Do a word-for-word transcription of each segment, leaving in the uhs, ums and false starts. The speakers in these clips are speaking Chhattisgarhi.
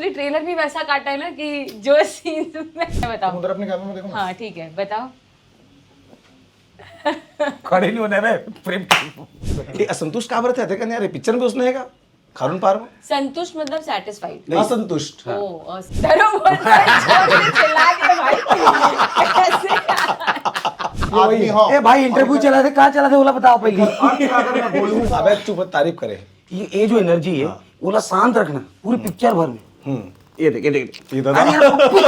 ट्रेलर भी वैसा काटा है ना कि जो सीन में, बताओ। उधर अपने कैमरे में देखो ना। हाँ, ठीक है, बताओ। खड़े नहीं होना है प्रेम। ए, असंतुष्ट काबर थे? देखा नहीं यार, पिक्चर में भी उसने है का? खारून पार में? संतुष्ट मतलब सेटिस्फाइड। नहीं। असंतुष्ट। ओ, अस- डरो बोल रहा है, छोड़ के चिल्ला के भाई। कैसे? आदमी हो। ए भाई, इंटरव्यू चला थे, कहाँ चला थे, बोला बताओ पहले। अगर मैं बोलूँ, अबे चुप, तारीफ करे। ये ये जो एनर्जी है, ओला शांत रखना पूरी पिक्चर भर में। हम्म, ये देख, ये देख, ये दादा। अरे यार, पप्पी।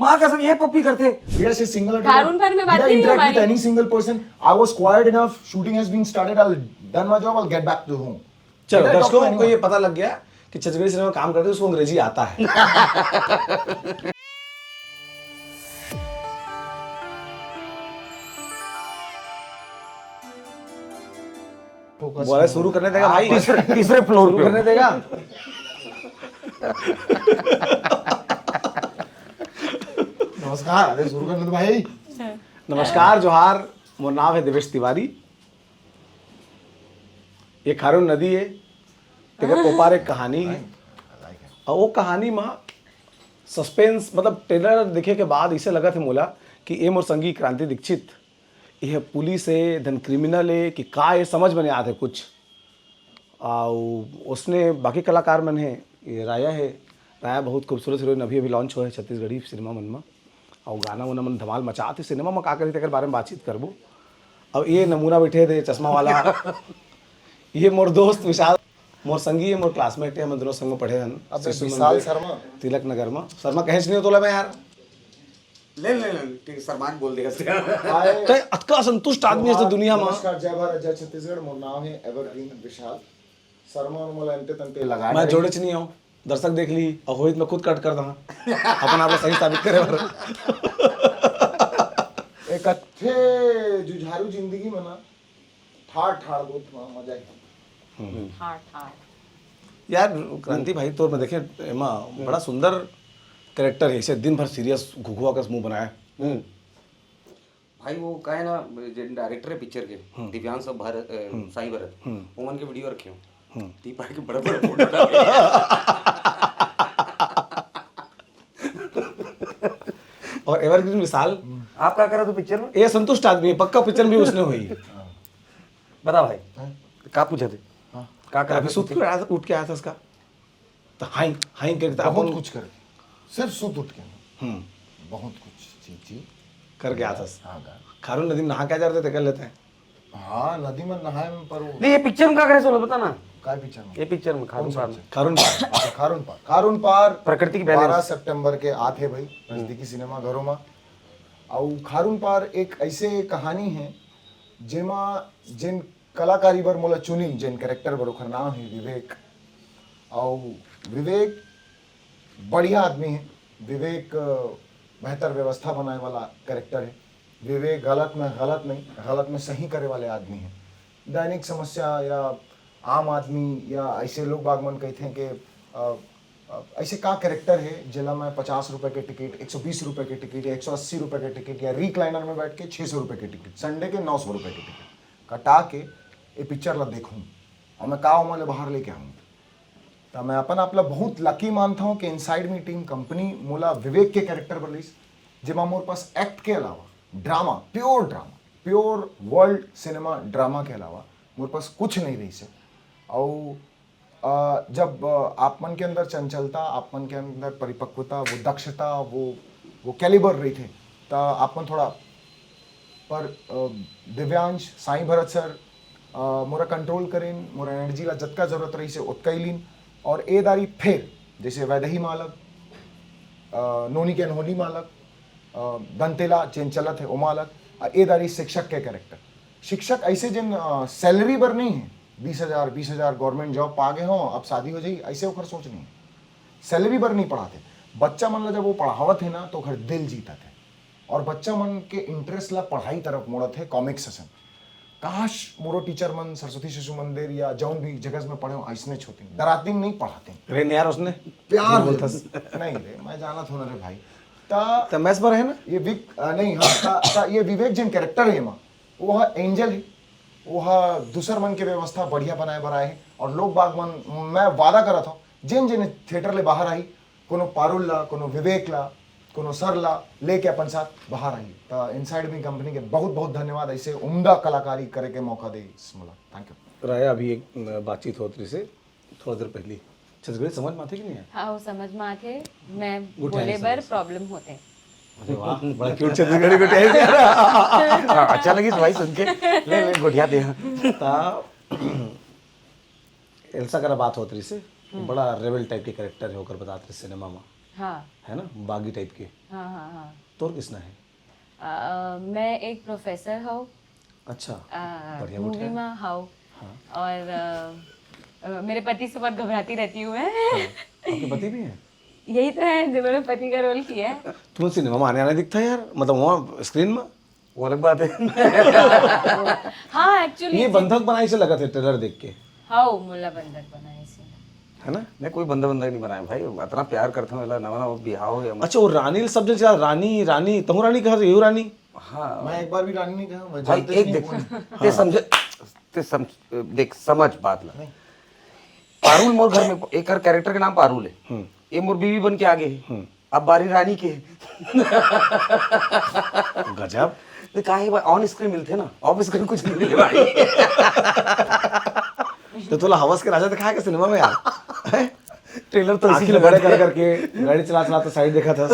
माँ कसम, ये पप्पी करते। भैया से सिंगल खारून पार में बात नहीं हुई हमारी। Any single person. I was quiet enough. Shooting has been started. I'll done my job. I'll get back to home. चलो, Did I talk to दर्शकों को anyone? ये पता लग गया कि छत्तीसगढ़ी सिनेमा में काम करते हैं, उसको अंग्रेजी आता है। बोला, शुरू करने देगा भाई। तीसरे तीसरे फ्लोर शुरू पे। करने देगा। नमस्कार। अरे शुरू करने दो भाई। नमस्कार, जोहार। मोर नाम है देवेश तिवारी। ये खारून नदी है, तेकर ओपार एक कहानी है। और वो कहानी में सस्पेंस, मतलब ट्रेलर देखे के बाद इसे लगा थे मोला कि ए मोर संगी क्रांति दीक्षित, ये पुलिस है धन क्रिमिनल है कि का, ये समझ में नहीं आते कुछ। अउ उसने बाकी कलाकार मन है, ये राया है, राया बहुत खूबसूरत हीरोइन, अभी अभी लॉन्च हुआ है छत्तीसगढ़ी सिनेमा मन में। अउ गाना वाना मन धमाल मचात हे सिनेमा में, का करही तेकर बारे में बातचीत करबो। अउ ये नमूना बैठे थे चश्मा वाला, ये मोर दोस्त विशाल, मोर संगी है, मोर क्लासमेट है, हम दोनों संग में पढ़े हन। अब शिशु विशाल मंदिर, शर्मा। तिलक नगर में। शर्मा कहे नहीं हो तोला मैं यार। ले ले ले, ठीक है, शर्मा के बोल देगा। ते अतका संतुष्ट आदमी है इस दुनिया में। नमस्कार, जय भारत, जय छत्तीसगढ़। मोर नाम है एवरग्रीन विशाल शर्मा। और मोला अंते तंते लगा मैं जोड़े च नहीं आऊँ, दर्शक देख ली और होई तो मैं खुद कट कर दहा अपन आप ला सही साबित करे बर। एक अच्छे जुझारू जिंदगी में ना ठाड़ ठाड़ बहुत म- मजा है। ठाड़ ठाड़। यार क्रांति भाई, तो मैं देखे एमा बड़ा सुंदर कैरेक्टर है, इसे दिन भर सीरियस घुघुआ कस मुंह बनाया। भाई वो का है ना, जो डायरेक्टर है पिक्चर के, दिव्यांश और भारत, अ, साईं भरत, वो मन के वीडियो रखे हो। ती पार के बड़े बड़े फोटो डाले। और एवरग्रीन विशाल, आप का करा तू पिक्चर में? ये संतुष्ट आदमी है, पक्का पिक्चर में भी उसने हुई। बता भाई, का पूछे थे? का करा अभी था सुत पिक्चर? के आया था, उठ के आया था उसका, तो हाई हाई करके था, बहुत अपन कुछ कर, सिर्फ सुत उठ के ना। हम्म। बहुत कुछ चीज जी। करके आता था। हाँ गा। खारून नदी में नहा के आ जाते थे, कर लेते हैं। हाँ, नदी में नहाए में, पर वो नहीं, ये पिक्चर में का करे सोलो, बता ना। काय पिक्चर में? ये पिक्चर में खारून पार में। खारून पार। खारून पार। खारून पार प्रकृति की balance। बारह सितंबर के आथे भाई, नजदीकी सिनेमा घरों में। अउ खारून पार एक ऐसे कहानी है जेमा जिन कलाकारी बर मोला चुनिन, जिन कैरेक्टर बर, ओखर नाम है विवेक। अउ विवेक बढ़िया आदमी है। विवेक अ, बेहतर व्यवस्था बनाए वाला कैरेक्टर है। विवेक गलत में गलत नहीं, गलत में सही करे वाले आदमी है। दैनिक समस्या या आम आदमी या ऐसे लोग बाग मन कहते हैं कि अ, अ, ऐसे का कैरेक्टर है जेला मैं पचास रुपए के टिकट, एक सौ बीस रुपए के टिकट या एक सौ अस्सी रुपए के टिकट या रिक्लाइनर में बैठ के छः सौ रुपए के टिकट, संडे के नौ सौ रुपए के टिकट कटा के ये पिक्चर ला देखूँ और मैं का ओमा ले बाहर लेके आऊँ। त मैं अपन आप ला बहुत लकी मानता हूँ कि इनसाइड मी टीम कंपनी मोला विवेक के कैरेक्टर बर लिस, जेमा मोर पास एक्ट के अलावा drama, pure drama, pure world cinema drama के अलावा मोर पास कुछ नहीं रहिस हे। अउ अ, जब अ, आप मन के अंदर चंचलता, आप मन के अंदर परिपक्वता, वो दक्षता, वो वो कैलिबर रहिथे, त आप मन थोड़ा, पर अ, दिव्यांश, साईं भरत सर अ, मोरा कंट्रोल करेन, मोर एनर्जी ला जतका जरूरत रहिस हे ओतका ही लीन। और ए दारी फेर जैसे वैदही मालक, अ, नोनी के अनहोनी मालक, अ, दंतेला जेन चलत हे ओ मालक, अ, ए दारी शिक्षक के कैरेक्टर। शिक्षक ऐसे जेन अ, सैलरी बर नहीं है, बीस हजार, बीस हजार गवर्नमेंट जॉब पा गए हो, अब शादी हो जाई, ऐसे ओकर सोच नहीं है। सैलरी बर नहीं पढ़ाते। बच्चा मन ला जब वो पढ़ावत है ना तो ओकर दिल जीतत है और बच्चा मन के इंटरेस्ट ला पढ़ाई तरफ मोड़त है कॉमिक्स असन। काश मोरो टीचर मन सरस्वती शिशु मंदिर या जौन भी जगह में पढ़े हो, ऐसने होते, डराते नहीं, पढ़ाते। रे नहीं यार, उसने प्यार बोलता जरूर। नहीं रे, मैं जाना था ना रे भाई। ता तो मैथ्स पर है ना। ये विक आ, नहीं हाँ ता, ता, ये विवेक जिन कैरेक्टर है माँ, वो हा एंजल है, वो हा दूसर मन के व्यवस्था बढ़िया बनाए बर आए है। और लोग बाग मन, मैं वादा करा था जेन जेन थिएटर ले बाहर आही, कोनो पारुल ला, कोनो विवेक ला, कोनो सर ला लेके अपन साथ बाहर आही। त इनसाइड मी कंपनी के बहुत बहुत धन्यवाद, ऐसे उम्दा कलाकारी करे के मौका दे मोला। Thank you. राया, अभी एक, अ, बातचीत होत रहिसे थोड़ा देर पहली। छत्तीसगढ़ी समझ में आथे कि नहीं आय? हाँ, वो समझ में आथे। मैं गुठिया बोले नहीं बर समझ। प्रॉब्लम होथे। अरे वाह, बड़ा क्यूट छत्तीसगढ़ी गुठिया है। हाँ, अच्छा लगिस भाई सुन के। ले, ले, गुठिया दे। ता एल्सा करा बात होत रहिसे, बड़ा रेबल टाइप के कैरेक्टर है, ओकर बतात रहिस सिनेमा में, हाँ। है ना, बागी टाइप के। हाँ, हाँ, हाँ। तोर किसना है? अ, मैं एक प्रोफेसर हूँ। अच्छा, अ, बढ़िया मूवी उठा है। में हूँ। हाँ। और, अ, अ, मेरे पति से बहुत घबराती रहती हूँ मैं। हाँ, आपके पति भी हैं? यही तो है जो मैंने पति का रोल किया है। तुमने सिनेमा में आने आने दिखता है यार, मतलब वहाँ स्क्रीन में। वो अलग बात है। हाँ, एक्चुअली ये बंधक बनाइसे लगथे ट्रेलर देख के। हाँ, मोला बंधक बनाइसे। है ना? नहीं, कोई बंधक बंधक नहीं बनाया भाई, इतना प्यार करता हूँ, नवा नवा बिहाव हो गया। अच्छा, वो रानी शब्द चला, रानी, रानी, तहु रानी कहा, यू रानी। हाँ। मैं एक बार भी रानी नहीं कहा, मैं भाई, जानते एक नहीं देख, कौन। ते समझ, ते समझ, देख, समझ बात ला। नहीं। पारुल मोर घर में, एकर कैरेक्टर के नाम पारुल है। हम्म। ये मोर बीवी बन के आ गए। हम्म। अब बारी रानी के। गजब। तो काहे भाई, ऑन स्क्रीन मिलते ना, ऑफ स्क्रीन कुछ नहीं मिले भाई। तो तोला हवस के राजा दिखाया क्या सिनेमा में यार? हैं? ट्रेलर तो ऐसी आँखी लगा बड़े कर दिया। करके गाड़ी चला चला तो साइड देखा था।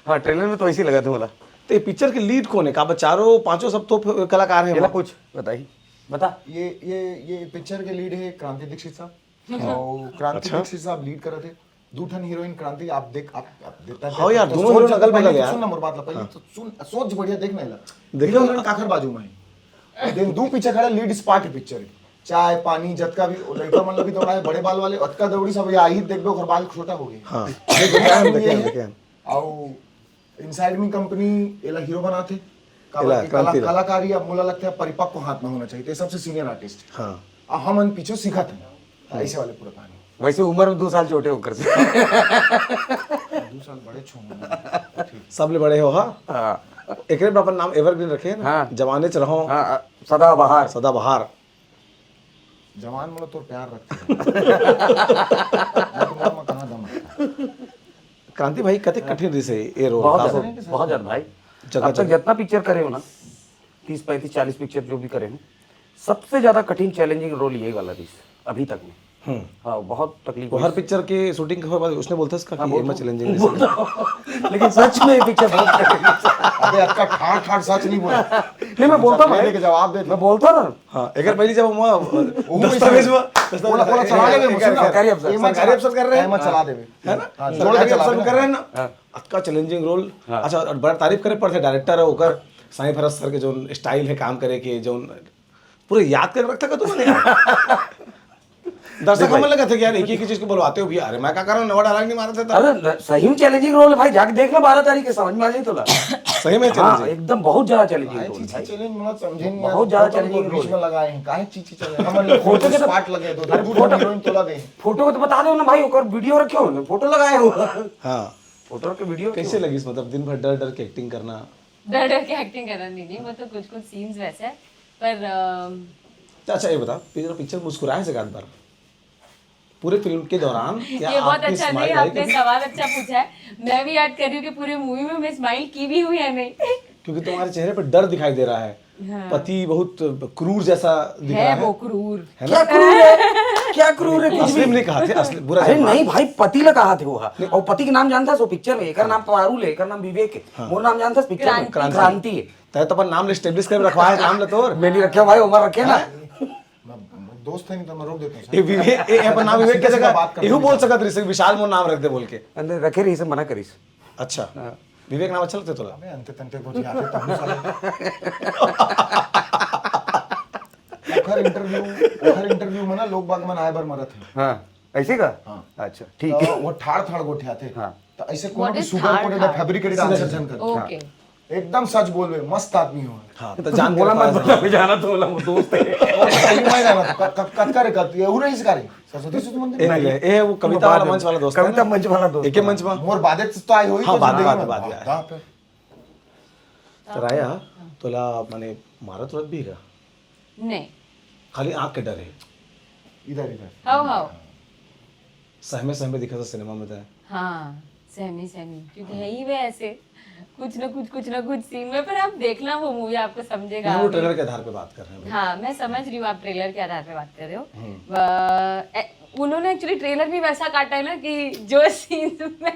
हाँ, ट्रेलर में तो ऐसी लगा था बोला। तो ये पिक्चर के लीड कौन है? का बा चारों पांचों सब तो फ-, कलाकार हैं ये ला वहाँ। पूछ, बताइए, बता। ये, ये, ये पिक्चर के लीड है क्रांति दीक्षित साहब। और क्रांति अच्छा। दीक्षित साहब लीड करत हे। दू ठन हीरोइन क्रांति, आप देख, आप, आप देखता हाँ यार, तो दोनों सोच हीरोइन अगल बगल पहले यार। सुन ना मोर बात ला, पहले हाँ। तो सुन, सोच बढ़िया देख ना ला। देखो हीरो हीरोइन ना। काखर बाजू में है। देन दू पीछे खड़ा लीड स्पार्ट है पिक्चर के। चाय, पानी, जतका भी लड़का मन ला भी दौड़ाए, बड़े बाल वाले, अतका दौड़ी सब, या ही देखबे, ओकर बाल छोटा हो गए। हाँ। देख, देख, देख, देख, देख। आओ, इनसाइड मी कंपनी एला हीरो बनाथे। काबर एला, कि कला-, क्रांति ला। कलाकारी अब मोला लगथे परिपक्व हाथ में होना चाहिए, तो सबसे सीनियर आर्टिस्ट। हाँ। अब हमन पीछे सीखत हन, हाँ। ऐसे वाले पूरा कहानी। वैसे उम्र में दो साल छोटे होकर से। दो साल बड़े छो। सबले बड़े हो, हाँ? हाँ। एकरे में अपन नाम एवरग्रीन रखे हैं ना? हाँ। जवाने च रहो। हाँ, सदाबहार। सदाबहार। जवान मोला तोर प्यार रखथे। मैं तो मोला कहाँ दम रखता। क्रांति भाई, कतेक कठिन रहिस हे ये रोल? बहुत ज्यादा, बहुत ज्यादा भाई। जगह अब तक जगह। जितना पिक्चर करे हो ना, तीस, पैंतीस, चालीस पिक्चर जो भी करे हो, सबसे ज्यादा कठिन चैलेंजिंग रोल यही वाला रहिस अभी तक में। हम्म। हाँ, बहुत तकलीफ वो हुई। हर पिक्चर के शूटिंग के बाद उसने बोलता इसका हाँ, कि ये बोलता मैं हूँ। चैलेंजिंग रहिस। बोलता हूँ। लेकिन सच में ये पिक्चर बहुत कठिन रहिस। अबे, अतका ठाड़ ठाड़ सच नहीं बोला। नहीं, मैं बोलता हूँ पहले भाई। के जवाब दे। मैं बोलता ना। हाँ, एक बार पहली जब हम वहाँ वो दस्तावेज में, दस्तावेज बोला, बोला, चला ले, एक, एक, सरकारी अफसर, ये मत सरकारी चला, अफसर कर रहे हैं। ये मत चला देवे। है ना? हाँ, जोड़ के सरकारी चला अफसर देना। कर रहे हैं ना? हाँ। अतका चैलेंजिंग रोल। हाँ। अच्छा, और बड़ा तारीफ करे पड़थे डायरेक्टर है ओकर, साईं भरत सर के जोन स्टाइल है काम करे के, जोन पूरे याद करके रखता का तुमने यार? दर्शक देख भाई। हमें लगा था कि यार एक ही, एक ही चीज को बोलवाते हो भैया, अरे मैं क्या कर रहा हूँ, नवा डायलॉग नहीं मारा था। अरे न-, सही में चैलेंजिंग रोल है भाई, जाके देख लो बारह तारीख के, समझ में आ जाए तोला। सही में हाँ, चैलेंजिंग। एकदम बहुत ज्यादा चैलेंजिंग काहे रोल है चीची भाई। चैलेंज मतलब समझे नहीं बहुत यार, ज्यादा फोटो चैलेंजिंग तो रोल बीच है। में लगाए हैं, काहे चीची चैलेंज? हमन लोग फोटो के तो स्पार्ट लगे तो अरे दू फोटो हीरोइन तोला दे। फोटो को तो बता दो ना भाई, ओकर वीडियो रखे हो ना, फोटो लगाए हो। हाँ। फोटो के वीडियो कैसे क्यों? लगी इस, मतलब दिन भर डर डर के एक्टिंग करना? डर डर के एक्टिंग करना नहीं, नहीं, वो तो कुछ कुछ सीन्स वैसे है, पर, अम, अच्छा, अच्छा, ये बता, पिक्चर, पिक्चर मुस्कुराए से एक बार? पूरे फिल्म के दौरान क्या ये बहुत आपने अच्छा, स्माइल नहीं, आई आपने कभी? सवाल अच्छा पूछा है। मैं भी याद कर रही हूँ कि पूरी मूवी में मैं स्माइल की भी हूँ या नहीं। क्योंकि तुम्हारे चेहरे पर डर दिखाई दे रहा है। हाँ। पति बहुत क्रूर जैसा दिख रहा है है। वो क्रूर। है ना? क्या क्रूर है? क्या क्रूर है? कुछ असली भी में नहीं कहा थे, असली बुरा अरे शब्द। नहीं भाई, पति ला कहा थे वो, हाँ। नहीं। और पति के नाम जानता है सो पिक्चर में, एकर नाम पारुल है, एकर नाम विवेक है, हाँ। मोर नाम जानता है पिक्चर में क्रांति। क्रांति है। तय तो अपन नाम एस्टेब्लिश कर रखवा है, नाम ले तोर। मैं नहीं रखे भाई, ओमर रखे ना। हैं? मैं, मैं दोस्त है नहीं तो मैं रोक देता हूँ। ये विवेक, ये अपन नाम विवेक के सीधा सीधा जगह बात कर यहू लेंगे। बोल सकत रहिस, विशाल मोर नाम रख दे बोल के। अंदर रखे रहिस, मना करिस। अच्छा। हाँ। विवेक नाम अच्छा लगता है तोला? अबे, अंते तंते को जी आते तब साला। ओखर इंटरव्यू, ओखर इंटरव्यू में ना लोग बाग मन आए बर मरत है। हाँ, ऐसे का? हाँ। अच्छा, ठीक तो है। वो ठाड़ ठाड़ गोठियाथे। हाँ। तो ऐसे कोनो What भी is सुगर ठाड़ कोटेड ठाड़? फैब्रिकेटेड सीधा आंसर सीधा। झन कर। ओके। हाँ। एकदम सच बोलबे, मस्त आदमी हो। हाँ, तो जान बोला के मत पास बता, है। मैं जाना तो बोला, वो दोस्त है। और सही में जाना तो, क-, क-, कतका रे, कत-, ये उरे इस का रे, सरस्वती शिशु मंदिर? ए, नहीं, ए, वो कविता वाला मंच वाला दोस्त है कविता ना? मंच वाला दोस्त एके है। मंच में? मोर बादे तो आई हुई हाँ, तो बाद, जिंदगी बाद, में। बाद, बाद, वाह, हाँ। वाह, फिर। तो राया, तोला माने मारत वारत भी का? नहीं। खाली आँख के डर है? इधर, इधर। हाव, हाव। सहमे सहमे दिखा था सिनेमा में तय। हाँ, सहमी सहमी, क्योंकि है ही वे ऐसे कुछ ना कुछ कुछ ना कुछ सीन में। पर आप देखना वो मूवी, आपको समझेगा। हम लोग ट्रेलर के आधार पे बात कर रहे हैं भाई। हाँ, मैं समझ रही हूँ आप ट्रेलर के आधार पे बात कर रहे हो। अ, ए- उन्होंने एक्चुअली ट्रेलर भी वैसा काटा है ना कि जो सीन में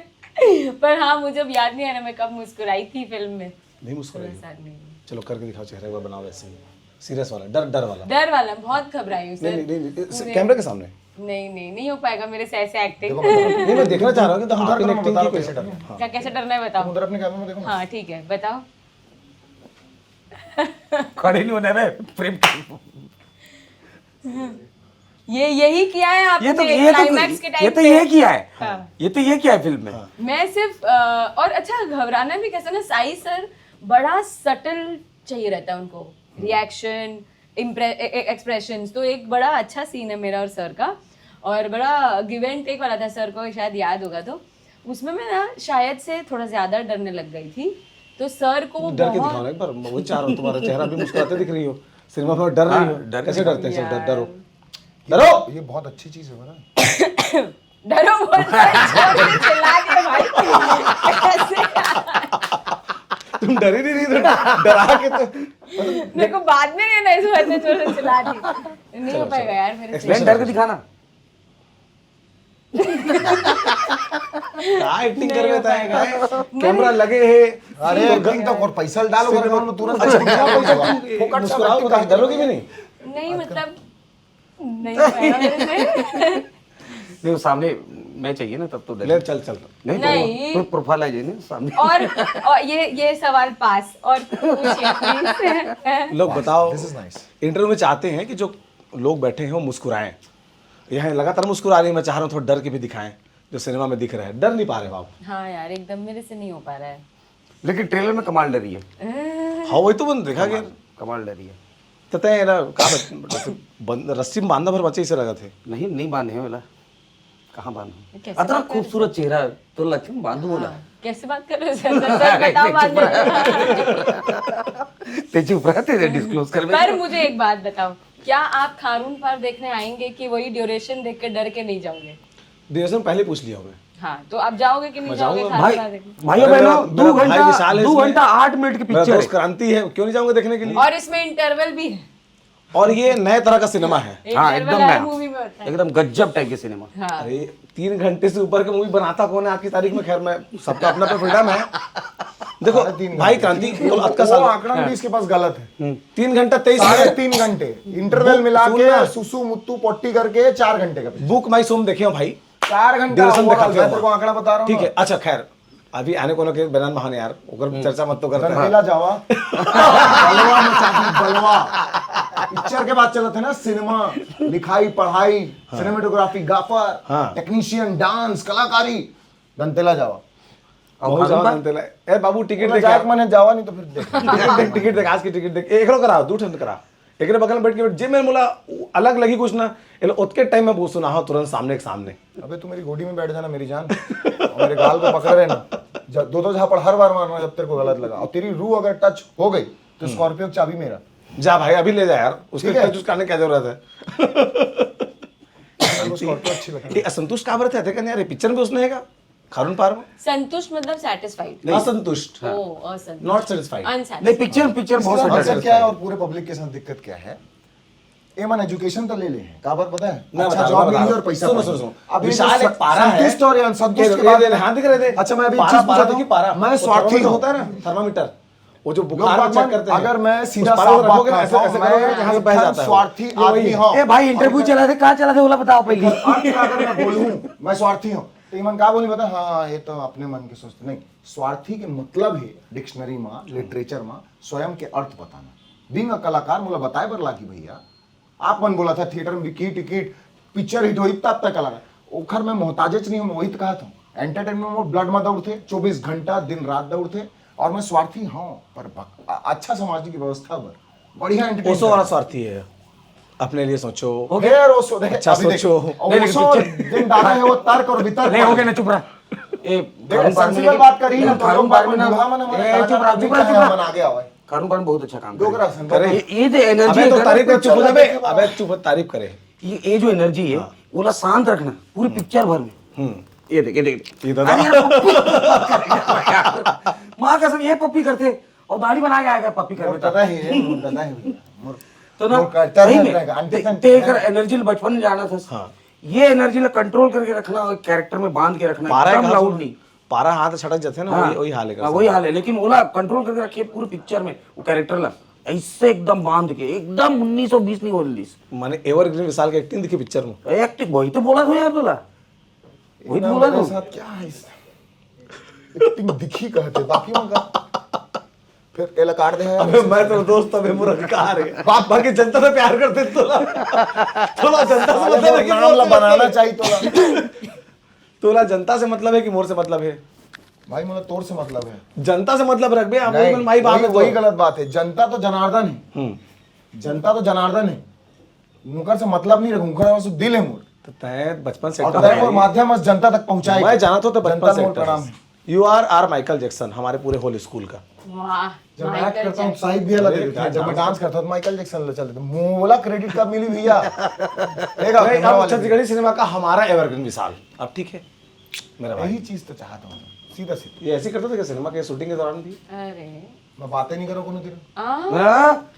पर हाँ, मुझे अब याद नहीं आ रहा मैं कब मुस्कुराई थी फिल्म में। नहीं मुस्कुराइए। वैसा नहीं। चलो करके दिखाओ, चेहरे पर बनाओ वैसे ही। सीरियस वाला, डर डर वाला। डर वाला, बहुत घबराई हूँ नहीं सर। नहीं नहीं, इस पूरे- कैमरे के सामने। नहीं नहीं, नहीं हो पाएगा मेरे से ऐसे एक्टिंग। नहीं, मैं देखना चाह रहा हूँ कि तो हम डर आपकी करो, एक्टिंग बता की दो कैसे कैसे डर। डर। हाँ। क्या, कैसे डरना है बताओ। उधर अपने कैमरे में देखो ना। हाँ ठीक है, बताओ। खड़े नहीं होना है प्रेम। ये यही किया है आपने ये तो ये तो क्लाइमैक्स के ये टाइम तो पे? ये किया है। हाँ। ये तो ये किया है फिल्म में। मैं सिर्फ अ, और अच्छा, घबराना भी कैसा ना, साई सर बड़ा सटल चाहिए रहता है उनको, रिएक्शन, एक्सप्रेशन। तो एक बड़ा अच्छा सीन है मेरा और सर का, और बड़ा गिव एंड टेक वाला था, सर को शायद याद होगा। तो उसमें मैं ना शायद से थोड़ा ज्यादा डरने लग गई थी, तो सर को वो डर के बहुत दिखाओ ना एक बार, मैं वही चाह रहा हूँ, तुम्हारा चेहरा भी मुस्कुराते दिख रही हो, सिनेमा में डर रही हो। हाँ, डर के कैसे दिखाओ। डरते हैं सब? डर डरो। डरो, ये बहुत अच्छी चीज है ना। डरो मत, जोर से चिल्ला के भाई। कैसे? तुम डर ही नहीं रही, तो डरा के तो। मेरे को बाद में नहीं, नहीं, ऐसे जोर से चिल्ला दी। नहीं हो पाएगा यार मेरे से। बहन डर के दिखाना। क्या एक्टिंग कर लेता है guys? नहीं। कैमरा लगे है। अरे एक्टिंग तो और पैसा डालो, घर में तुरंत acting कर लो। फोकट से मुस्कुराओ, acting बताओ, कर डरोगे भी नहीं? नहीं, मतलब नहीं हो पाएगा मेरे से। नहीं, वो सामने मैं चाहिए ना, तब तो डर। ले चल चल। नहीं, नहीं। तो प्रोफाइल आ जाए ना सामने। और, और ये ये सवाल पास। और पूछिए प्लीज। लोग बताओ, This is nice. इंटरव्यू में चाहते हैं कि जो लोग बैठे हैं वो मुस्कुराएं। यहाँ लगातार मुस्कुरा रही है, मैं चाह रहा हूँ थोड़ा डर के भी दिखाएं, जो सिनेमा में दिख रहा है, डर नहीं पा रहे बाबू। हाँ यार, एकदम मेरे से नहीं हो पा रहा है। लेकिन ट्रेलर में कमाल डरी है। हाँ, वही तो मैंने देखा कि कमाल डरी है। तो तय ना कहा बंद, रस्सी में बांधा भर बच्चे इसे लगा थे। नहीं, नहीं बांधे हैं बोला। कहाँ बांधे? कैसे अतना बात कर रहे खूबसूरत चेहरा, तो लक्ष्मी बांधू बोला। हाँ, कैसे बात कर रहे हो सर? सर, सर, बताओ बाद में। ते चुप रहा, तेरे डिस्क्लोज कर। पर मुझे एक बात बताओ, क्या आप खारून पार देखने आएंगे कि वही ड्यूरेशन देख के डर के नहीं जाओगे? ड्यूरेशन पहले पूछ लिया हूँ मैं। हाँ, तो आप जाओगे कि नहीं मैं जाओगे जाऊंगा। खारून भाई, पार देखने? भाइयों अरे बहनों, मेरा- दो मेरा भाई घंटा, विशाल है दो इसमें। घंटा आठ मिनट की मेरा पिक्चर दोस्त है। क्रांति है, क्यों नहीं जाऊंगा देखने के लिए? और इसमें इंटरवल भी है। और ये नए तरह का सिनेमा है। हाँ, इंटरवल एकदम हर नया। मूवी में होता है। एकदम गजब टाइप के सिनेमा। हाँ। अरे, तीन घंटे से ऊपर की मूवी बनाता कौन है आज की तारीख में? खैर, मैं सबका अपना अपना फ्रीडम है। देखो साढ़े तीन भाई, घंटे। क्रांति, कल आज का वो साल आंकड़ा भी इसके पास गलत है। तीन घंटा तेईस साढ़े मिनट। तीन घंटे इंटरवल मिला सुन के ना। सुसु मुत्तू पोट्टी करके चार घंटे का पिक्चर। बुक माई शो में देखे हो भाई? चार घंटा ड्यूरेशन हुआ, देखा मैं था तेरे को आंकड़ा बता रहा हूँ ठीक ना। है, अच्छा खैर, अभी आने को ना के बनान महान यार, ओकर चर्चा मत तो करते हैं। रंगीला जावा, बलवा मचा दी, बलवा। पिक्चर के बाद चलत है ना सिनेमा, लिखाई पढ़ाई, सिनेमेटोग्राफी, गाफर, हाँ। टेक्नीशियन, डांस, कलाकारी। दंतेला जावा। बहुत ज्यादा दंतेला है। ए बाबू, टिकट बोला, देख जाए यार। मने जावा नहीं तो फिर देख। टिकट देख, टिकट देख, आज की टिकट देख। एकरो करा, दू ठन करा। एकरे बगल में बैठ के बैठ, जे मैं बोला, उ अलग लगी कुछ ना, एलो ओतके टाइम में बहुत सुना हो, तुरंत सामने के सामने। अबे तू मेरी गोदी में बैठ जाना मेरी जान, और मेरे गाल को पकड़ रहना। जब दो दो झापड़ हर बार मारना जब तेरे को गलत लगा, और तेरी रूह अगर टच हो गई तो स्कॉर्पियो की चाबी मेरा। जा भाई, अभी ले जा यार, उसके ठीक है। टच उसका आने क्या जरूरत है? मेरे को स्कॉर्पियो अच्छी लगती ये असंतुष्ट का बरत है, देखा नहीं यार, ये पिक्चर में उसने हैगा, खारून पार में। संतुष्ट मतलब सेटिस्फाइड। नहीं, असंतुष्ट। ओ, असंतुष्ट। Not satisfied। Unsatisfied। नहीं, पिक्चर, पिक्चर बहुत है। satisfied मतलब क्या है और पूरे पब्लिक के साथ दिक्कत क्या है? एमन एजुकेशन तो ले ले हैं, काबर पता है? मैं अच्छा बता जॉब रहा मिली हूँ, और पैसा सुनो, बढ़ सुनो, गया। सुनो। अभी विशाल जो एक पारा है। संतुष्ट और ये असंतुष्ट ये की दे, बात दे, है। हाथ दिख रहे थे। अच्छा, मैं अभी एक पारा, चीज पारा पूछा देखिए, था। पारा। मैं वो स्वार्थी thermometer हूँ। होता है ना, थर्मामीटर। लोग उस पारा को बात मान, रखोगे ना, ऐसे, अगर ऐसे मैं करोगे ना, सीधा यहाँ से साफ बह बात जाता है करूँ, वो। मैं स्वार्थी ये वही आदमी है। हूँ। ए भाई, इंटरव्यू चला था, कहाँ चला था, बोला बताओ पहले। अर्थ अगर मैं बोलूँ, मैं स्वार्थी हूँ, तो ईमन का बोली बता, हाँ, ये तो अपने मन की सोचते नहीं। स्वार्थी के मतलब है डिक्शनरी में, लिटरेचर में स्वयं के अर्थ बताना। बीइंग अ कलाकार मोला बताए बर लागी भैया, आप मन बोला था थिएटर में बिकी टिकट, पिक्चर हिट होई तब तक कलाकार। ओखर मैं मोहताजेच नहीं हूँ, मैं वही तो कहा था। एंटरटेनमेंट में ब्लड में दौड़ते, चौबीस घंटा दिन रात दौड़ते, और मैं स्वार्थी हूँ, पर भक-, अ-, अच्छा समाज की व्यवस्था बर, बढ़िया ओसो एंटरटेनमेंट। वाला स्वार्थी है, अपने लिए सोचो। फिर ओसो, देखे, अच्छा अभी देखे, सोचो। ओसो दिन दादा है वो तर्क और वितर्क। नहीं, हो गया ना, चुप रहा। ए, देख, सेंसिबल बात करी ना, तो खारून लोग पार में बात ना, बुढ़ा मन हमारे ए, कलाकार चुप रहा, को चुप भी रहा, चुप चाहे रहा। मन आगे आवे। खारून पार में बहुत अच्छा काम डोगरा करे। संग करे। ये, ये जो एनर्जी अबे है तो ना, तारीफ कर, चुप हो जा बे। देखो। अबे चुप, तारीफ करे। ये, ये जो एनर्जी है, हाँ। ओला शांत रखना पूरी पिक्चर भर में। हम्म। ये देख, ये देख। ये दादा। अरे यार, पप्पी करेगा यार। माँ कसम, ये पप्पी करते और दाढ़ी बना के आएगा पप्पी करने मोर तरह ही है, मोर तरह ही भैया। मोर तो ना, मोर का तरह सही ही में, रहेगा, अंडे ते, तक ते रहेगा। कर एनर्जी बचपन में जाना था। हाँ। ये एनर्जी ला कंट्रोल करके रखना और कैरेक्टर में बांध के रखना, पारा एकदम कहाँ लाउड से- नहीं। पारा हाथ छटक जाते हैं ना, हाँ, वही वही हाल है। हाँ, वही हाल है, लेकिन ओला कंट्रोल करके रखिए पूरे पिक्चर में। वो कैरेक्टर ला ऐसे एकदम बांध के, एकदम उन्नीस सौ बीस नहीं बोल दिस। माने एवरग्रीन विशाल के एक्टिंग दिखी पिक्चर में। एक्टिंग वही तो बोला था यार तोला, वही तो ना, बोला मेरे था। साथ क्या है इस एक्टिंग दिखी कहते, बाकी मगर फिर एला काट दे है। अबे मैं तो दोस्त, अबे मोर अधिकार है। बाप बाकी जनता से प्यार करते तोला। तोला जनता से मतलब है कि नाम मोर ला से बनाना मतलब है। चाहिए तोला। तोला जनता से मतलब है कि मोर से मतलब है? भाई, मोला तोर से मतलब है। जनता से मतलब रखबे, आप नहीं, वही माई बाप वही, है तो। वही गलत बात है। जनता तो जनार्दन है, हम्म। जनता तो जनार्दन है, उनकर से मतलब नहीं रखूं, उनकर से दिल है मोर। तो तय बचपन से और एकदम तय भाई। मोर माध्यम से जनता तक पहुंचाए। मैं जाना तो, तो बचपन जनता से मोर एक्टर प्रणाम है। है। You are are Michael Jackson, हमारे पूरे होल स्कूल का। वाह, जब मैं माइकल एक्ट करता हूँ, जैक्सन। साहिब भी अलग अरे, देते क्या हैं। जब मैं डांस डांस करता हूँ, तो माइकल जैक्सन ले चलते थे। मोला क्रेडिट कब मिली भैया? देखा, नहीं, कैमरा अब वाले। छत्तीसगढ़ी सिनेमा का हमारा एवरग्रीन विशाल। अब ठीक है मेरा भाई। यही चीज तो चाहता हूँ, सीधा सीधा। ये ऐसे करता था क्या सिनेमा के शूटिंग के दौरान भी? अरे, मैं बातें नहीं करूँ कोनो दिन। आ, हाँ?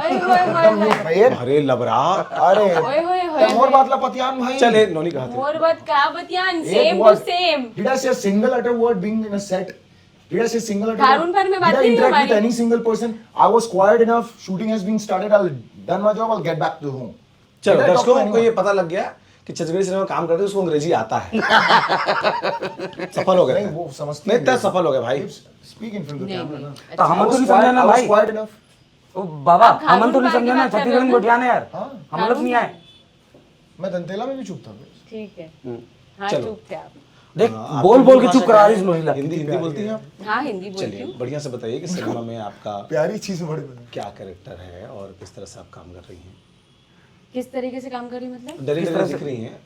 ओए होए होए होए। भाई, अरे लबरा। अरे, ओए होए होए। मोर बात ला पतियान भाई। चले, नोनी कहा थे। मोर बात का बतियान, एक same to word. same. Did I say a single utter word being in a set? Did I say a single utter Karun word? भर में बात Did I नहीं हुई interact with हमारी। any single person? I was quiet enough. Shooting has been started. I'll done my job. I'll get back to home. चलो, Did I talk to दर्शकों को anyone? ये पता लग गया कि छत्तीसगढ़ी सिनेमा में काम करते हैं, उसको अंग्रेजी आता है। सफल हो गए। नहीं, वो समझते नहीं, हैं। तय सफल हो गए भाई। Speak in front of the नहीं, camera नहीं, ना। तो हम I तो was नहीं quiet, समझे ना I was भाई। quiet enough. ओ बाबा, आप हम तो कारून नहीं भर समझे की ना, बात कर छत्तीसगढ़ रहे में हो। गोठियाने यार। हाँ। हम लोग नहीं आए। मैं दंतेला में भी चुप था। ठीक है। हम्म। हाँ, चलो। चुप थे आप। देख, हाँ, आप बोल हिंदी बोल के भाषा चुप करा का रही इस नोनी ला। हिंदी हिंदी बोलती हैं आप? हाँ, हिंदी बोलती चलिए, हूँ। बढ़िया से बताइए कि सिनेमा में आपका प्यारी चीज बड़ी बड़ी। क्या कैरेक्टर है और किस तरह से आप काम कर रही हैं? किस तरीके से काम कर रही हूँ मतलब? डरी किस डरी तरह से? दिख रही हैं।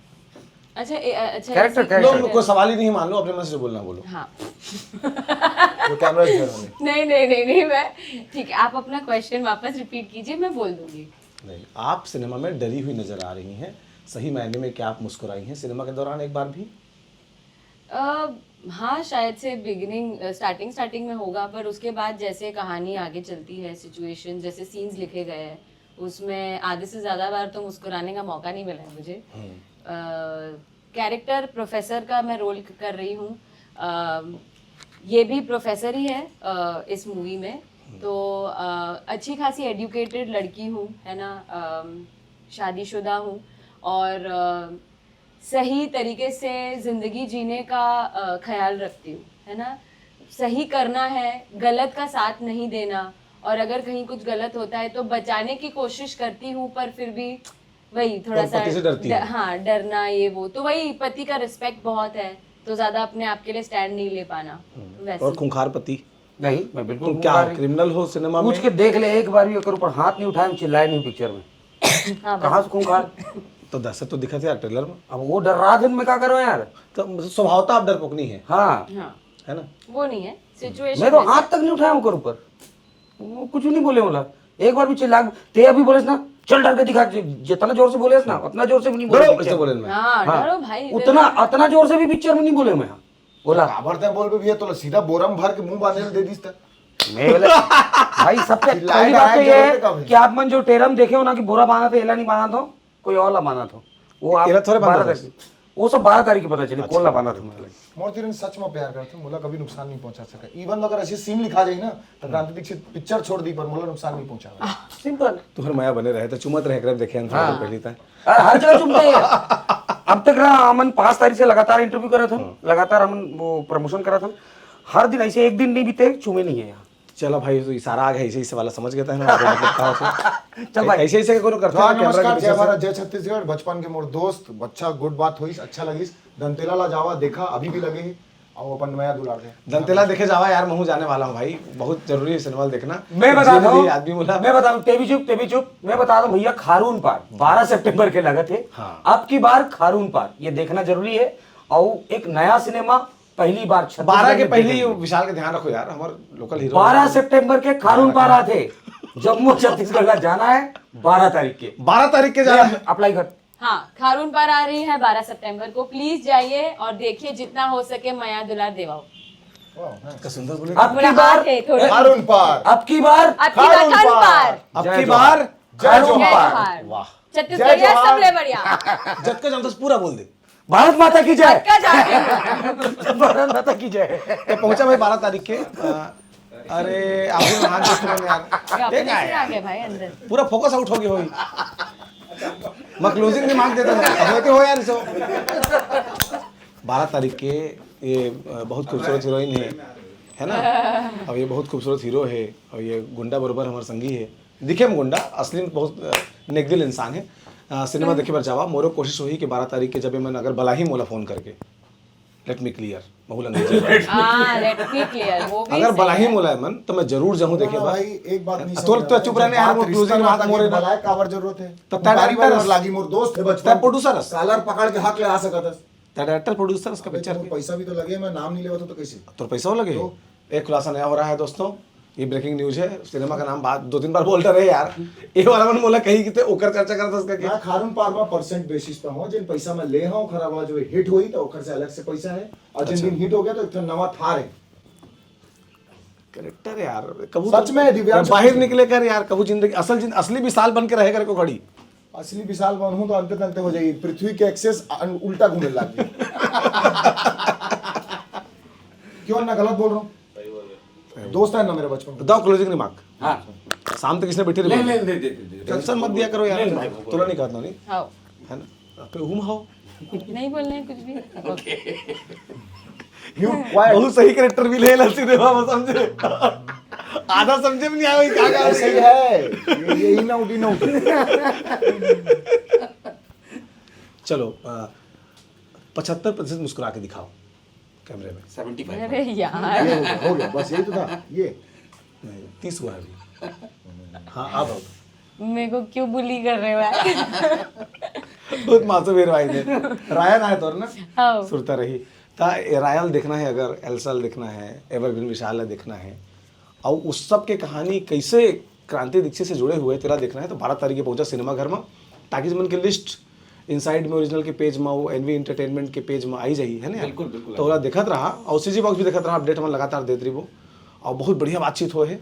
अच्छा, ए, अ, अच्छा, Character, ऐसी- character। नो, कोई सवाल ही नहीं, मान लो अपने मन से जो बोलना बोलो। हाँ। जो कैमरा इधर वाले। नहीं, नहीं, नहीं, नहीं, मैं ठीक है, आप अपना क्वेश्चन वापस रिपीट कीजिए, मैं बोल दूंगी। नहीं, आप सिनेमा में डरी हुई नजर आ रही हैं। सही मायने में क्या आप मुस्कुराई हैं सिनेमा के दौरान एक बार भी? अ, हाँ, शायद से बिगिनिंग, स्टार्टिंग स्टार्टिंग में होगा, पर उसके बाद जैसे कहानी आगे चलती है, सिचुएशन, जैसे सीन्स लिखे गए हैं, उसमें आधे से ज्यादा बार तो मुस्कुराने का मौका नहीं मिला है मुझे। कैरेक्टर प्रोफेसर का मैं रोल कर रही हूँ। अ, ये भी प्रोफेसर ही है अ, इस मूवी में। तो अ, अच्छी खासी एजुकेटेड लड़की हूँ, है ना, अम, शादीशुदा हूँ और अ, सही तरीके से जिंदगी जीने का अ, ख्याल रखती हूँ, है ना। सही करना है, गलत का साथ नहीं देना, और अगर कहीं कुछ गलत होता है तो बचाने की कोशिश करती हूँ, पर फिर भी वही थोड़ा और सा पति से डरती डर- है। हाँ, डरना, ये वो, तो वही पति का रिस्पेक्ट बहुत है, तो ज्यादा अपने आप के लिए स्टैंड नहीं ले पाना। वैसे और खूंखार पति? नहीं, मैं बिल्कुल तुम क्या खूंखार हो, नहीं। क्रिमिनल हो सिनेमा में? पूछ के देख ले एक बार भी, ओकर ऊपर हाथ नहीं उठाए, हम चिल्लाए नहीं पिक्चर में। हाँ, कहाँ बस। से खूंखार? तो दहशत तो दिखा था ट्रेलर में। अब वो डर रहा दिन में क्या करो यार। तो स्वभावतः आप डरपोकनी है, हाँ, हाँ, है ना? वो नहीं है सिचुएशन। मैं तो हाथ तक नहीं उठाया ओकर ऊपर, वो कुछ नहीं बोले बोला। एक बार भी चिल्ला, ते अभी बोले ना, चल डर के दिखा, जि- जितना जोर से बोले ना, उतना जोर से भी नहीं बोले डरो, पिक्चर ऐसे में। बोले ना। हाँ, हाँ, डरो भाई, उतना, डरो। उतना जोर से भी पिक्चर में नहीं बोले मैं। बोला, काबर तैं बोलबे भैया, तोला सीधा बोरा में भर के मुंह बांधे ल दे दिस त। मैं बोला, भाई, सबसे चिल्लाए पहली ना, बात तो आए ये जरूरत है है कभी। कि आप मन जो टेरम देखे हो ना कि बोरा बांधा था, एला नहीं बांधा था, कोई और ला बांधा था, वो आप एला थोड़े बांधा बारह था। तारीख, वो सब बारह तारीख की पता चली कौन ला बांधा था। मतलब, मोर तीर सच में प्यार करथे, मोला कभी नुकसान नहीं पहुंचा सके। इवन अगर ऐसे सीन लिखा जाए ना, तो क्रांति दीक्षित पिक्चर छोड़ दी, पर मोला नुकसान नहीं पहुंचा। सिंपल। तुहर मया बने रहे तो चुमत रहे, एकरे देखे हम हाँ। पहली तक। अरे, हर जगह चूमते हैं। अब तक ना, हमन पाँच तारीख से लगातार इंटरव्यू करत हन, लगातार हमन वो प्रमोशन करत हन, हर दिन ऐसे एक दिन नहीं बीते चूमे नहीं है यहाँ। चलो भाई, तो इशारा आ गया, ऐसे ऐसे वाला समझ गए थे ना, मतलब कहाँ से? चल भाई। ऐसे ऐसे कोनो करते हाँ, हैं, कैमरा के नमस्कार, पीछे जय से। भारत, जय छत्तीसगढ़। बचपन के मोर दोस्त, अच्छा, गुड बात होइस, अच्छा लगिस। दंतेला ला जावा, देखा, अभी भी लगे है, और अपन मया दुलार दे। दंतेला देखे जावा यार, महू जाने वाला हूँ भाई, बहुत जरूरी है सिनेमा देखना। मैं बता जीवन दूं, भी आदमी बोला। मैं बता दूं, तेभी चुप, तेभी चुप, मैं बता दूं भैया, खारून पार बारह सितंबर के लगत है। हाँ। अब की बार खारून पार ये देखना जरूरी है। और एक नया सिनेमा पहली बार छत्तीसगढ़ बारह के में पहले देखेंगे। विशाल के ध्यान रखो यार, हमारे लोकल हीरो। बारह सितंबर के खारून पार आथे, जम्मू छत्तीसगढ़ ला जाना है बारह तारीख के। बारह तारीख के जाना है। अप्लाई कर। हाँ, खारून पार आ रही है बारह सितंबर को, प्लीज जाइए और देखिए, जितना हो सके मया दुलार देवाओ। का सुंदर बोले। अब की बार है थोड़ा। खारून पार। अब की बार अब की बार खारून पार। अब की बार खारून जय पार। जोहार। वाह। छत्तीसगढ़िया जय जोहार। सबले बढ़िया। जब का जानता पूरा बोल दे। भारत माता की जय। का जाके भारत माता की जय। तो पहुंचा भाई बारह तारीख के। अ, अरे आप भी महान दोस्त बने यार। अपने से आ गए भाई अंदर। पूरा फोकस आउट हो गया होई। मैं क्लोजिंग रिमार्क देता हूँ, अब होते हो यार इसो। बारह तारीख के ये अ, बहुत खूबसूरत हीरोइन है, है ना? अब ये बहुत खूबसूरत हीरो है और ये गुंडा बरोबर हमारे संगी है। दिखे में गुंडा, असली में बहुत अ, नेकदिल इंसान है। अ, सिनेमा देखे बर जावा। मोरो कोशिश होही कि बारह तारीख के जब मन अगर बलाही मोला फोन करके, लेट मी क्लियर, महूला नहीं। हाँ, लेट मी क्लियर, वो भी अगर सही बलाही है। मोला मन तो मैं जरूर जाऊँ देखे ना बर। भाई, एक बात नहीं तो- समझ तो रहा। चुप रहने जब यार, बात वो रिश्ता क्लोजिंग नाता रिमार्क की मोरे ना। बलाय काबर जरूरत है? तो तुम्हारी director बार लागी मोर दोस्त है तब producer हस। कालर पकड़ के हक ले आ सकत हस। डायरेक्टर प्रोड्यूसर इसका अबे, पिक्चर तुम्हें पैसा भी तो लगे, मैं नाम नहीं लेवा तो, तो कैसे? तो पैसा लगे। एक खुलासा नया हो रहा है दोस्तों, ये ब्रेकिंग न्यूज है। सिनेमा का नाम बात दो तीन बार बोलता रहे यार। ये वाला मन मोला कही कि ते ओकर चर्चा करता उसका क्या? मैं खारून पार में परसेंट बेसिस पे हूँ, जिन पैसा मैं ले हूँ खराब हुआ जो हिट हुई तो ओकर से अलग से पैसा है, और जिन दिन हिट हो गया तो एक ठो नवा थार है। करेक्टर यार, कबू सच में दिव्यांश बाहर निकले कर यार, कबू जिंदगी असल जिंद, असली विशाल बन के रहे कर को खड़ी। असली विशाल बन हूँ तो अंते तंते हो जाएगी, पृथ्वी के एक्सेस उल्टा घूमने लग गई। क्यों ना गलत बोल रहा हूँ? दोस्त है ना मेरा बचपन का। दो क्लोजिंग रिमार्क। हाँ। शाम तक इसने बैठे ले रहे। ले दे दे दे। टेंशन मत दिया करो यार। नहीं, नहीं, वो तोला नहीं कहता नहीं। हाँ, है ना? आप पे हुम हो। नहीं बोलना है कुछ भी। You quite. बहुत सही करेक्टर भी ले ला सिनेमा में, समझे? आधा समझे में नहीं आया, क्या क्या ऐसे ही है। ये, ये इन आउट, इन आउट। चलो, पचहत्तर प्रतिशत मुस्कुरा के दिखाओ कैमरे में। Seventy five. अरे यार, ये हो गया, हो गया, बस यही तो था। ये नहीं, तीस हुआ है अभी। हाँ, आप आओ। मेरे को क्यों बुली कर रहे हो यार? बहुत मासूम हीरो भाई थे। रायन आए तोर ना? हाँ। सुरता रही। ता रायल देखना है, अगर एल्सल देखना है, एवरग्रीन विशाल देखना है, और उस सब के कहानी कैसे क्रांति दीक्षित से जुड़े हुए तेरा देखना है, तो बारह तारीख के पहुंचा सिनेमा घर में। ताकि मन के लिस्ट इनसाइड में ओरिजिनल के पेज में, वो एनवी एंटरटेनमेंट के पेज में आई जाई है ना। बिल्कुल, बिल्कुल। तो ओला देखत रहा और सीजी बॉक्स भी देखत रहा, अपडेट हम लगातार देत रहिबो। और बहुत बढ़िया बातचीत होए है।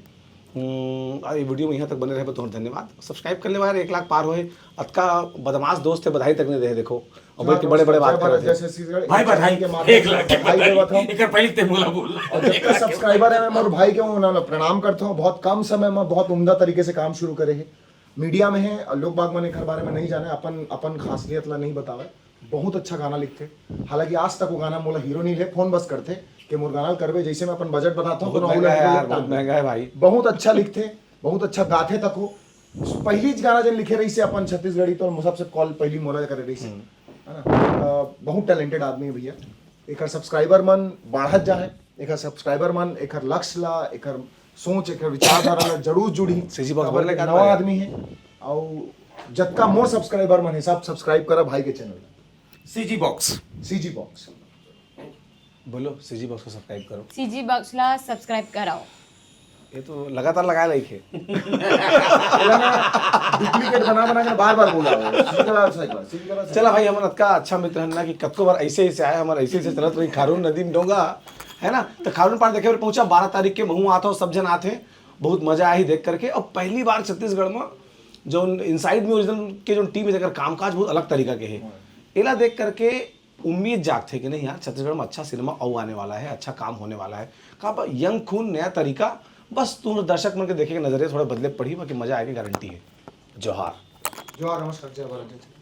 हम्म, आ, ये वीडियो में यहाँ तक बने रहे, बहुत धन्यवाद। सब्सक्राइब कर ले यार, एक लाख पार होए। अतका बदमाश दोस्त है, बधाई तक नहीं दे, देखो। और बल्कि बड़े बड़े बात कर रहे थे। भाई, बधाई। के माध्यम एक से लाख के बधाई बधाई। देवत हूँ। एक पहले ते मोला बोल। और जितना सब्सक्राइबर है, मैं मोर भाई के हूँ, उन्हें प्रणाम करता हूँ। बहुत कम समय में बहुत उम्दा तरीके से काम शुरू करे है। मीडिया में है और लोग बाग मन एकर बारे में नहीं जाने, अपन अपन खासियत ला नहीं बतावे। बहुत अच्छा गाना लिखते, हालांकि आज तक वो गाना मोला हीरो नहीं ले, फोन बस करते कि मोर गाना करबे, जैसे मैं अपन बजट बताता हूँ तो बहुत राहुल महंगा है अकेले यार, लिखता बहुत है। महंगा है भाई। बहुत अच्छा लिखते, बहुत अच्छा गाते तक हो। पहली गाना जन लिखे रही से अपन छत्तीसगढ़ी तो सबसे कॉल पहली मोला करे रही से, है ना? अ, बहुत टैलेंटेड आदमी है भैया। एकर सब्सक्राइबर मन बढ़त जा है, एकर सब्सक्राइबर मन एकर लक्ष्य ला, एकर सोच, एकर विचारधारा ला जरूर जुड़ी। सीजी बॉक्स काबर बोलने के का नवा भाई। आदमी है। और जतका मोर सब्सक्राइबर मन है, सब सब्सक्राइब करा भाई के channel. CG box. CG box. बोलो, सीजी बॉक्स को सब्सक्राइब करो। सीजी बॉक्स ला सब्सक्राइब कराओ। ये तो लगातार लगाए लाइक है। डुप्लीकेट बना बना के बार बार बोला है। सीजी करा, सीजी करा, सीजी करा। चला भाई, हमन अतका अच्छा मित्र हन ना कि कतको बार ऐसे ऐसे आए, हमारे ऐसे ऐसे चलत रही खारून नदी में डोंगा, है ना? तो खारून पार देखे बर पहुंचा, बारह तारीख के महू आत हो, सब जन आत है, बहुत मजा आही देख करके। और पहली बार छत्तीसगढ़ में जो इनसाइड में ओरिजिनल के जो टीम है, जेकर कामकाज बहुत अलग तरीका के है, एला देख करके उम्मीद जागथे कि नहीं यार, छत्तीसगढ़ में अच्छा सिनेमा अउ आने वाला है, अच्छा काम होने वाला है। का यंग खून, नया तरीका, बस तुम दर्शक मन के देखे के नजरिया थोड़ा बदले पड़ी, बाकी मजा आए के गारंटी है। जोहार। जोहार, नमस्कार, जय भारत, जय छत्तीसगढ़।